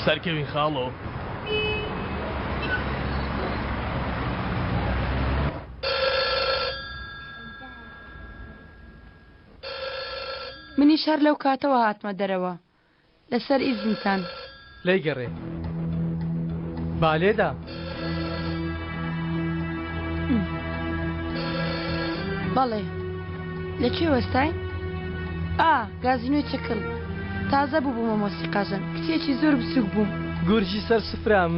سەرکەوین خاڵۆ. منیش هەر لەو کاتەوە هاتمە دەرەوە. لەسەر ئیزنتان. لێی گەڕێ با لێدا. بەڵێ لە کوێ وەستاین؟ ئا گازینۆی چەکڵ. تازە بووبوومە مۆسیقاژەن. کچێکی زۆر بچووک بووم. گورجی سەر سفرە م؟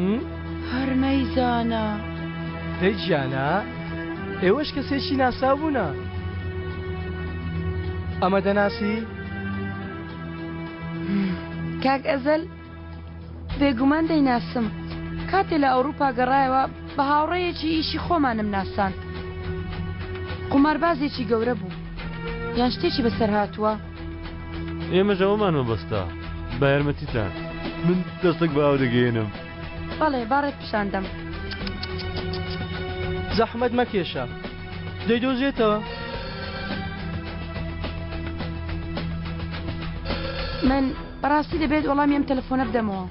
هەر مەیزانە. دەی گیانە ئێوەش کەسێکی ناسراو بوونە. ئەمە دەناسی؟ کاک ئەزەل بێگومان دەیناسم کاتێ لە ئەوروپا گەڕایەوە بە هاوڕێیەکی ئیشی خۆمانم ناساند قوماربازێکی گەورە بوو یان شتێکی بەسەر هاتووە؟ ئێمەش ئەوەمان مەبەستە بە یارمەتیتان من دەستێک بە ئاو دەگەیەنم. بەڵێ با ڕێت پیشان دەم. زەحمەت مەکێشە دەیدۆزێتەوە. من بەڕاستی دەبێت وەڵامی ئەم تەلەفۆنە بدەمەوە.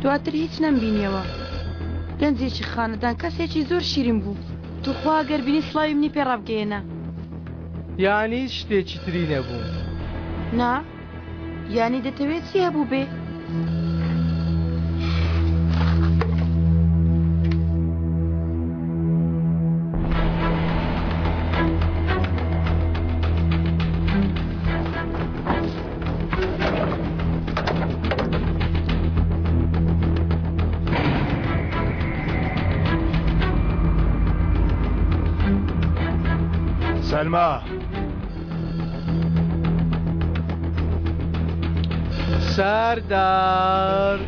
دواتر هیچ نەمبینیەوە. گەنجێکی خانەدان کەسێکی زۆر شیرین بوو. توخوا گەر بینی سڵاوی منی پێ ڕابگەیەنە. یانی هیچ شتێکی تری نەبوو؟ نا یانی دەتەوێ چی هەبووبێ؟ سەلما. سەردار.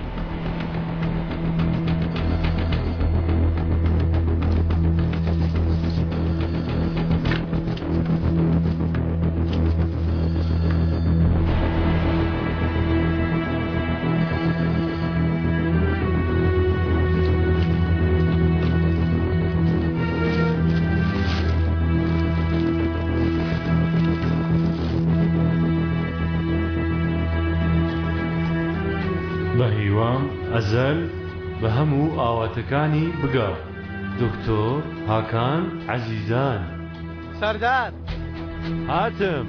بەهیوام ئەزەل بە هەموو ئاواتەکانی بگا دکتۆر هاکان عەزیزان. سەردار. هاتم.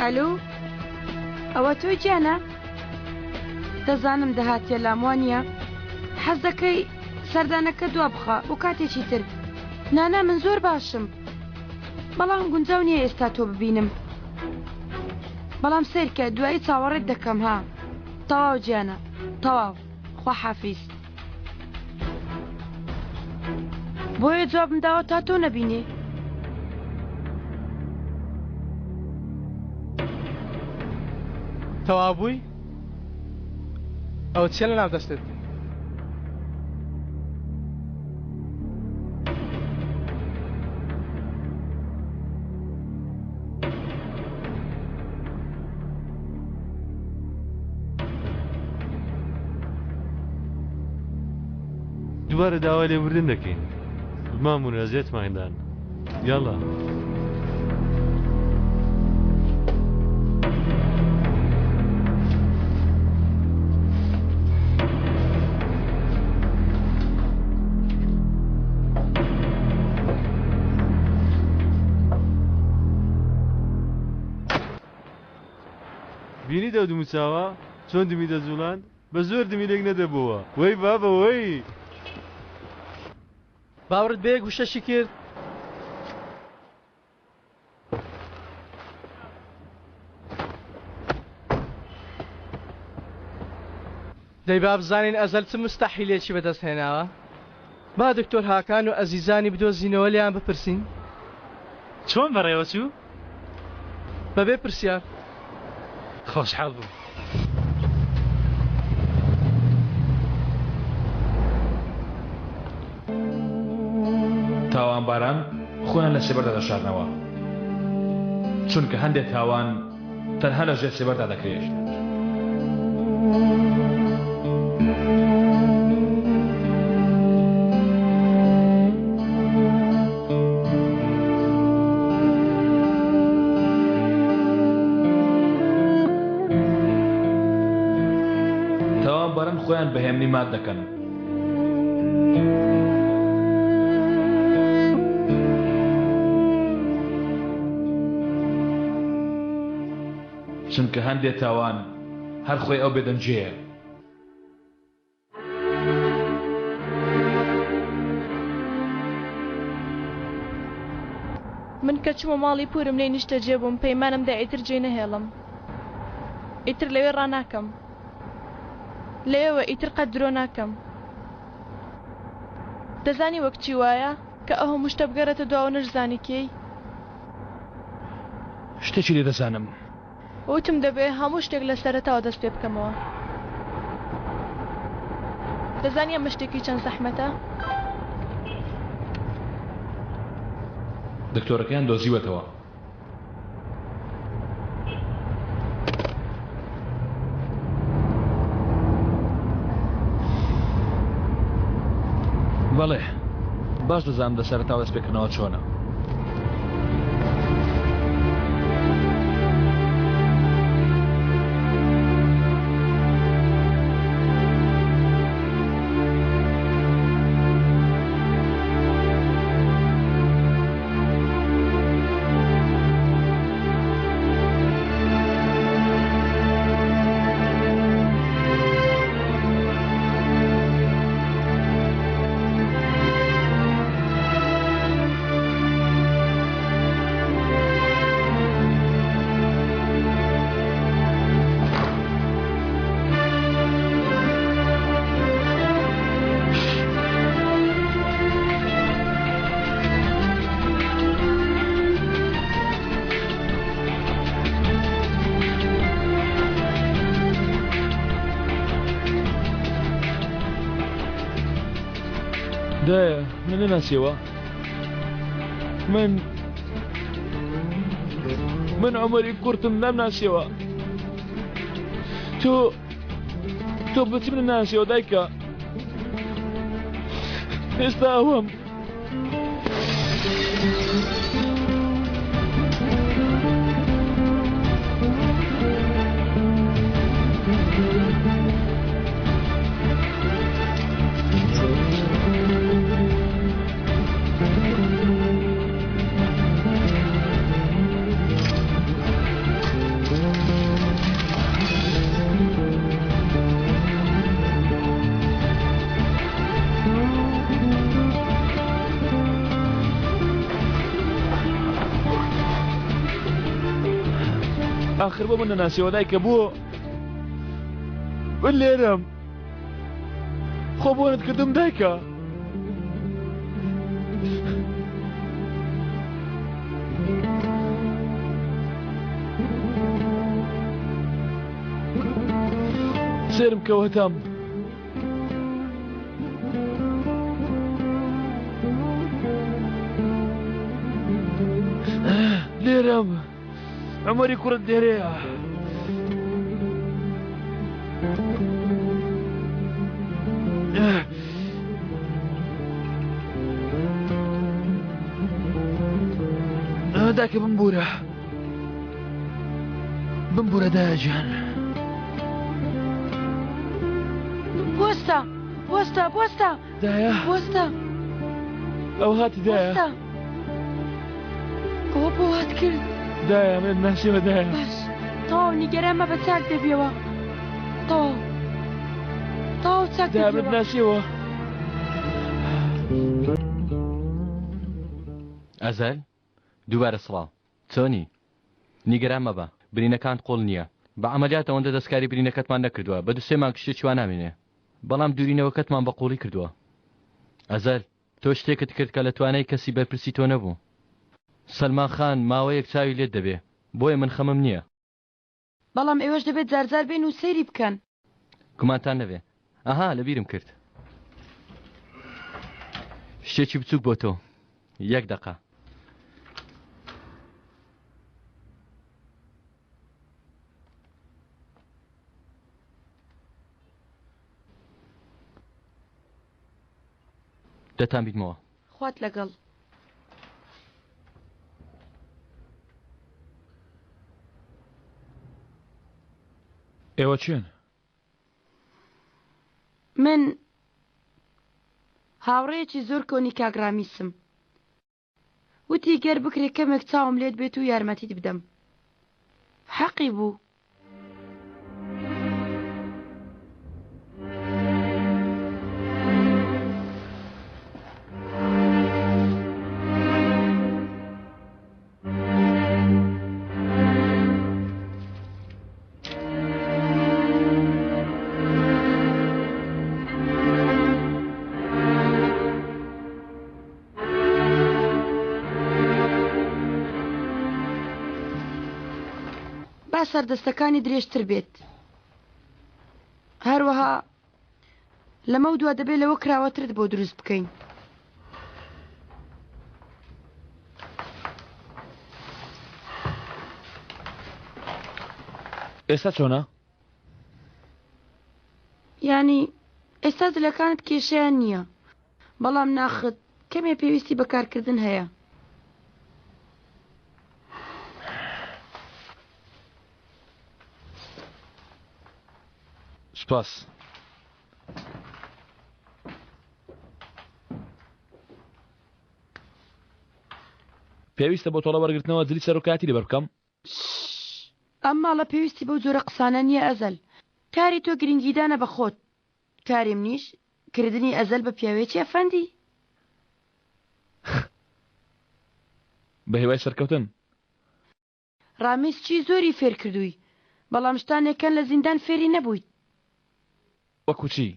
ئەلو ئەوە تۆی گیانە؟ دەزانم دەهاتیە لام وانییە؟ حەز دەکەی سەردانەکە دوا بخە بۆ کاتێکی تر. نانا من زۆر باشم. بەڵام گونجاو نییە ئێستا تۆ ببینم. بەڵام سەیرکە دوایی چاوەڕێت دەکەم ها. تەواو گیانە تەواو. خواحافیز. بۆیە جوابم داوە تا تۆ نەبینێ. تەواو بووی؟ ئەوە چیە لەناو دەستت؟ دووبارە داوای لێبوردن دەکەین مامون ئەزیەتمان دان یاڵا. بینیت ئەو دموچاوە چۆن دمی دەجوڵاند بە زۆر دمی لێک نەدەبۆوە وەی بابە وەی. باوەڕت بە یەک وشەشی کرد؟ دەی با بزانین ئەزەل چ موستەحیلێکی بەدەست هێناوە؟ با دکتۆر هاکان و ئەزیزانی بدۆزینەوە لێیان بپرسین. چۆن بەڕێوە چوو؟ بەبێ پرسیار. خۆشحاڵ بووم. تاوانباران خۆیان لە سێبەردا دەشارنەوە، چونکە هەندێک تاوان تەنها لە ژێر سێبەردا دەکرێت. تاوانباران خۆیان بە هێمنی مات دەکەن. چونکە هەندێ تاوان هەر خۆی ئەو بێدەنگیەیە. من کە چوومە ماڵی پوورم لێی نیشتەجێ بووم، پەیمانم دا ئیتر جێی نەهێڵم. ئیتر لەوێ ڕاناکەم. لەوێوە ئیتر قەت درۆ ناکەم. دەزانی وەک چی وایە کە ئەو هەموو شتە بگەڕێتە دواوە نەشزانی کێی؟ شتێکی لێ دەزانم. وتم دەبێ هەموو شتێک لە سەرەتاوە دەست پێ بکەمەوە. دەزانی ئەمە شتێکی چەند زەحمەتە؟ دکتۆرەکەیان دۆزیوەتەوە. بەڵێ باش دەزانم لە سەرەتاوە دەست پێکردنەوە چۆنە. دایە من نەناسیەوە من من عمەری کوڕتم نامناسیەوە تۆ تۆ بچ من ناسیەوە دایکە ئێستا ئەوەم ئاخر بۆ من نەناسیەوە دایکە بۆ من لێرەم خۆ بۆنت کردم دایکە سێرم کەوەتام لێرەم عومەری کوڕت لێرەیە. دایکە بمبوورە بمبوورە دایە گیان. بوەستە بوەستە بوەستە دایە بوەستە ئەو هاتی دایە بوەستە ئەوە بۆ وات کرد دایە من ناسیەوە دایە باش تەواو نیگەران مەبە چاک دەبیەوە تەواو تەواو چاک دایە من دەبیەوە ناسیەوە ئەزەل دووبارە سڵاو چۆنی؟ نیگەران مەبە برینەکانت قوڵ نییە بە عەمەلیات ئەوەندە دەستکاری برینەکەتمان نەکردووە، بە دوو سێ مانگ شتێکی وا نامێنێ. بەڵام دوورینەوەکەتمان بە قووڵی کردووە. ئەزەل، تۆ شتێکت کرد کە لە توانای کەسی بەرپرسی تۆ نەبوو. سەلمان خان ماوەیەک چاوی لێت دەبێ، بۆیە من خەمم نییە. بەڵام ئێوەش دەبێت جارجار بێن و سەیری بکەن. گومانتان نەبێ. ئەها لەبیرم کرد. شتێکی بچووک بۆ تۆ. یەک دەقە. دەتان بینمەوە. خوات لەگەڵ. ئێوە کێن؟ من هاوڕێیەکی زۆر کۆنی کاک ڕامیسم. وتی گەر بکرێ کەمێک چاوم لێت بێت و یارمەتیت بدەم. حەقی بوو. با سەردەستەکانی درێژتر بێت. هەروەها لەمەو دوا دەبێت لەوە کراوەترت بۆ دروست بکەین. ئێستا چۆنە؟ یانی ئێستا جلەکانت کێشەیان نییە بەڵام ناخت کەمێ پێویستی بە کارکردن هەیە. سوپاس. پێویستە بۆ تۆڵە وەرگرتنەوە جلی سەرۆکایەتی لەبەر بکەم؟ ئەم ماڵە پێویستی بەو جۆرە قسانە نییە ئەزەل. کاری تۆ گرنگیدانە بە خۆت. کاری منیش کردنی ئەزەل بە پیاوێکی ئەفەندی. بە هیوای سەرکەوتن. ڕامیز چی زۆری فێر کردووی بەڵام شتانێک کەن لە زیندان فێری نەبوویت. وەکو چی؟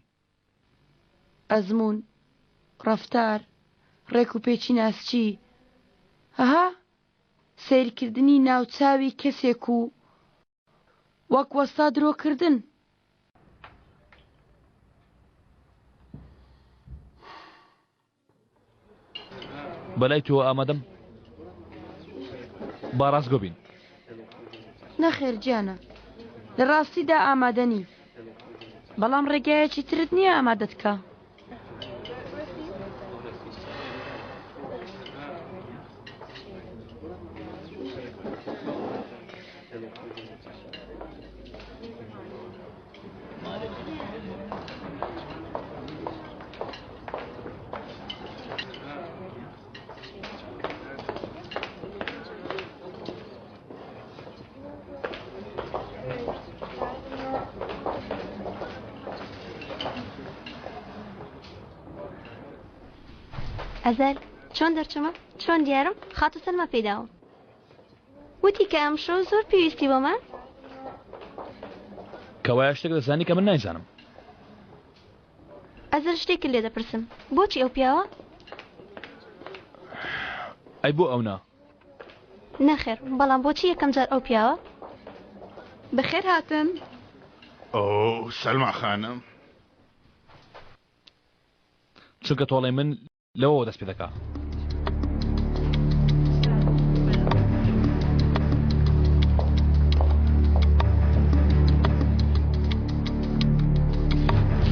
ئەزموون، ڕەفتار، ڕێک و پێکی ناسکی، هەها سەیرکردنی ناوچاوی کەسێک و وەک وەستا درۆکردن. بەلای تۆوە ئامادەم با ڕاستگۆ بین. نەخێر گیانە لە ڕاستیدا ئامادە نی بەڵام ڕێگایەکی ترت نییە ئامادەت کا. ئەزەل چۆن دەرچوومە چۆن دیارم خاتوو سەلما پێی داوم وتی کە ئەمشەو زۆر پێویستی بۆمە. کەوایە شتێک دەزانی کە من نایزانم. ئەزەل شتێکت لێ دەپرسم بۆچی ئەو پیاوە؟ ئەی بۆ ئەو نا؟ نەخێر بەڵام بۆچی یەکەم جار ئەو پیاوە؟ بەخێر هاتن. ئۆ سەلما خانم. چونکە تۆڵەی من لەوەوە دەست پێ دەکا.